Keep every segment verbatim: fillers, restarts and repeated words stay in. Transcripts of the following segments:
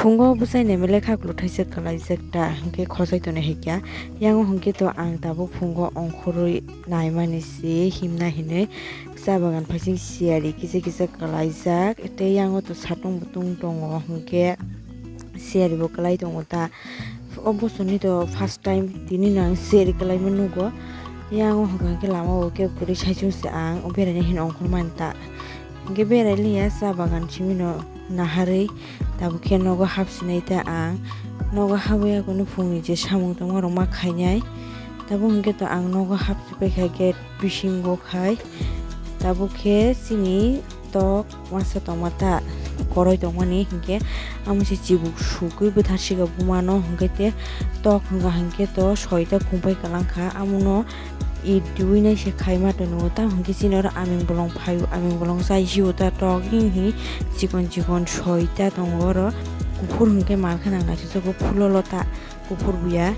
Phungo bwsai naimale kha kwlwthaisa kwlaijak ta, hwnkhe khosai tonwi hai kha. Yango hwnkhe to ang tabuk phungo ongkhorwi naimani se himna hinwi cha bagan phaising siyari kisa kisa kwlaijak. Tei yango to satung butung tongo, hwnkhe siyari bo kwlai tongo ta. O bosor ni to first time tini no ang seri kwlaima nugo. Yang o hwnka hwnkhe lama o kebo kwrwi saichung se ang o beraina hino ongkhormani ta. Hwnkhe berai liya cha bagan simi no naharwi tabuk khe nogo hapsinai ta ang. Nogo habwi yakunu phungni je samung tongma rok ma khainai. Tabuk hwnkhe to ang nogo hapsi paikha gate bisingo khai. Tabuk khe chini tok masa tongma ta koroi tongmani, hwnkhe amo se chibuk sugwi bwtharsika bumano, hwnkhe te tok hwnka hwnkhe to soita khumpai kwlangkha, amono it diwi nai se khaima tongo. Tamo hwnkhe chini oro aming bolong phaio, aming bolong chai sio ta tok hini hini chikon chikon soita tongo oro, kuphur hwnkhe malkha nang naisingsogo phulo lota. Kuphur buya.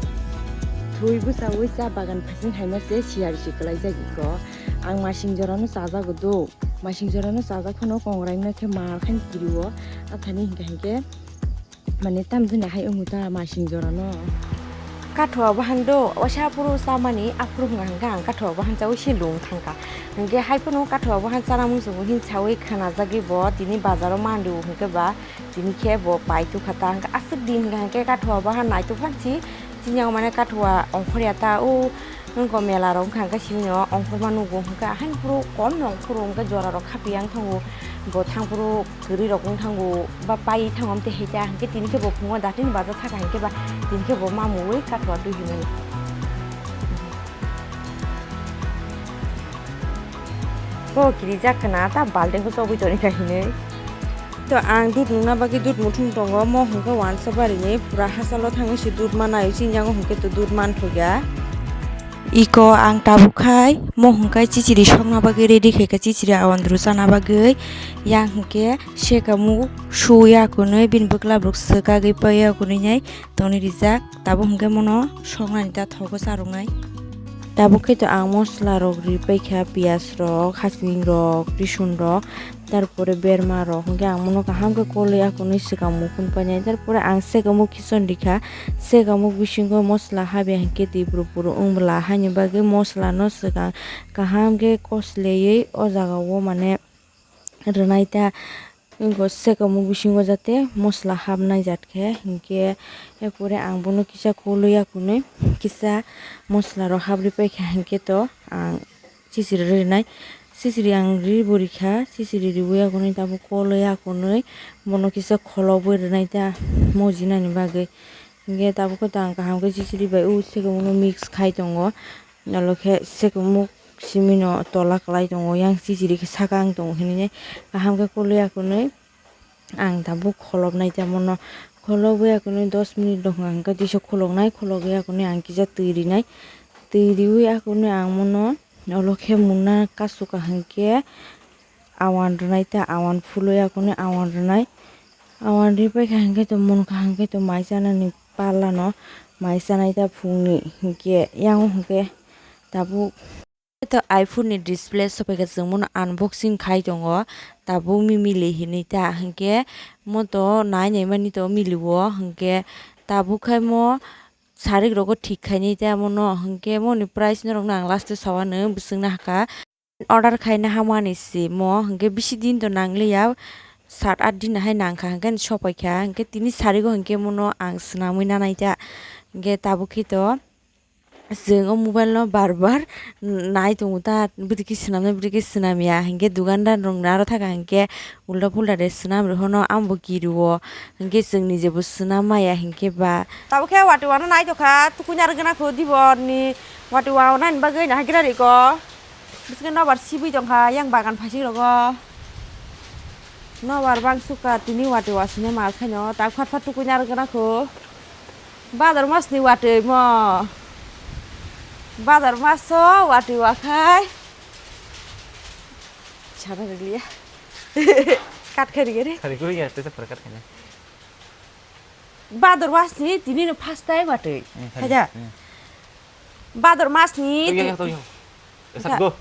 Thwi bwsaui cha bagan phaising haima se siyar si kwlaijak iko. Ang masing jorano chajago do. Masing jorano chajak phano kongrai wngna khe mal khan kirio. Athani hinkha hinkhe mane tamjani hai wngo ta masing jorano. Kathua bahan do, waisa aphuru chamani aphuru hwnka hwnkhe ang kathua bahan chaui se lung thangkha. Hinkhe hai phano kathua bahan chana muchungo hin saui khnajagwi bo tini bazaro mandu hinkhe ba. Tini khe bo pai tukha ta, hwnkhe aswk din hwnkha hwnkhe kathua bahan naituk phan si, chini o mane kathua ongkhorya ta, o wngkha mela rok wngkha hwnkhe simi no ongkhorma nugo, hwnkhe haino phuru kom no ongkhoro, hwnkhe jora rok khapiyang thango, bo thang phuru kwrwi rok wng thango, ba pai thango, amtwi hai ta, hwnkhe tini khe bo phungo datini baja thaka hwnkhe ba tini khe bo mamui kathua twi hinwi. Bo kirijak khna ta balting khe chobwi toni kha hinwi. To ang dud nungna bagwi dud muthung tongo, mo hwnkhe wansa barini pura hachalo thangwi se dud manai, chini yango hwnkhe to dud manthokya. Iko ang tabuk khai mo hwnkhe chichiri sokna bagwi ready khaikha, chichiri awandru chana bagwi. Yang hwnkhe sekamuk suya kunui bini bwkla bwrwk swkagwi paiya kunui nai toni rijak. Tabuk hwnkhe mono soknani ta thogo charwknai. Tabuk khe to ang mosla rok ripai kha, piyaj rok, haching rok, risun rok, tarpore berma rok hwnkhe ang mono kaham khe kolwi akunui swkang mukun painai. Tarpore ang sekamuk khichon rikha, sekamuk bisingo mosla habya hinkhe twi buru buru wng bwla, haini bagwi mosla no swkang kaham khe kosleywi o jaga o mane rwnai ta. Wngkha sekamuk bisingo jate mosla hapnai jat khe, hinkhe, erpore ang bono kisa kolwi akunui kisa mosla rok haprwi paikha, hinkhe to ang chichiri rinai. Chichiri ang ri bo rikha, chichiri riwi akunui tabuk kolwi akunui bono kisa kholobwi rwnai ta mojinani bagwi. Hinkhe tabuk khe to ang kaham khe chichiri bai o sekamukno mix khai tongo. Nolo khe sekamuk simi no tola kwlai tongo, yang chichiri khe saka ang tongo hinwi kaham khe kolwi akunui ang tabuk kholobnai tamo no. Kholobwi akunui dos minute rok hwnka hwnkhe tisa kholobnai, kholobwi akunui ang kisa twi rinai. Twi riwi akunui ang mono nolo khe muna kasu kaham khe awan rwnai ta, awan phulwi akunui awan rwnai. Awan ripai kha hinkhe to mun kha hinkhe to mai chanani pallano mai chanai ta phungni hinkhe yang hinkhe tabuk. To iPhone ni display sopaikha, chwng bono unboxing khai tongo, tabuk mi mili hinwi ta hinkhe mo to nai nai mani to mili o hinkhe tabuk khai mo sarik rogo thik khainai ta mono hinkhe moni price norok no ang last o saui ano bwswk no hakha. Order khaina hamani se mo hinkhe bisi din to nangliya, sat at din hai nangkha hinkhe sopaikha hinkhe tini sarigo hinkhe mono ang swnamwi nanai ta hinkhe tabuk khe to chwng o mobile no bar bar nai tongo ta bwrwi khe swnamnai bwrwi khe swnamya hinkhe dukandar rok aro thaka hinkhe ulta pulta de swnam rw hono ambo kirio hinkhe chwng ni jebo swnam maya hinkhe ba. Tabuk khe watwi wano nai tongkha tukui narwk gana kho dibor ni watwi wano nani bagwi nahagera riko. Biskhe nobar sibwi tongkha yang bagan phaising rogo. Nobar bang sukha tini watwi wasine mal khaino tak phat phat tukui narwk gana kho. Bador masni watwi mo. Bador maso watwi wakhai. Sana riliya. Kat khai rige re. Khari kuri ya, tesa phar kat khai na. Bador masni tini no first time watwi. Hmm, khari. Khaja. Hmm. Bador masni. Tui ya, tui ya. Esat go.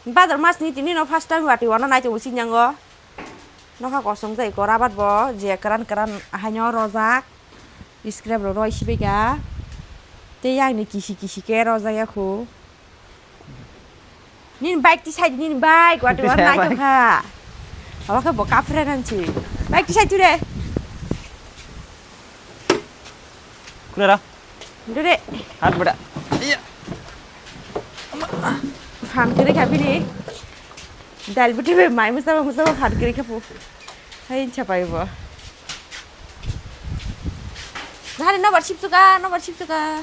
Bador masni tini no first time watwi wana nai to usi nyango. Nokha kosong jai ko rabat bo je kran kran ahaino rojak. Scrap rok roi sibika. Tei yang ni kisi kisi ke rojak ya khu. Nini bike tisai di, nini bike, wati wati Tisai nai bike. Tokha. Awa khe bo kapre nansi. Bike tisai tu re. Kula ra. Dure. Hat beda. Iya. Phan kiri kha bini. Dal buti be mai musa musa phan kiri kha pu. Hai chapai bo. Nahani nobar sip suka, nobar sip suka.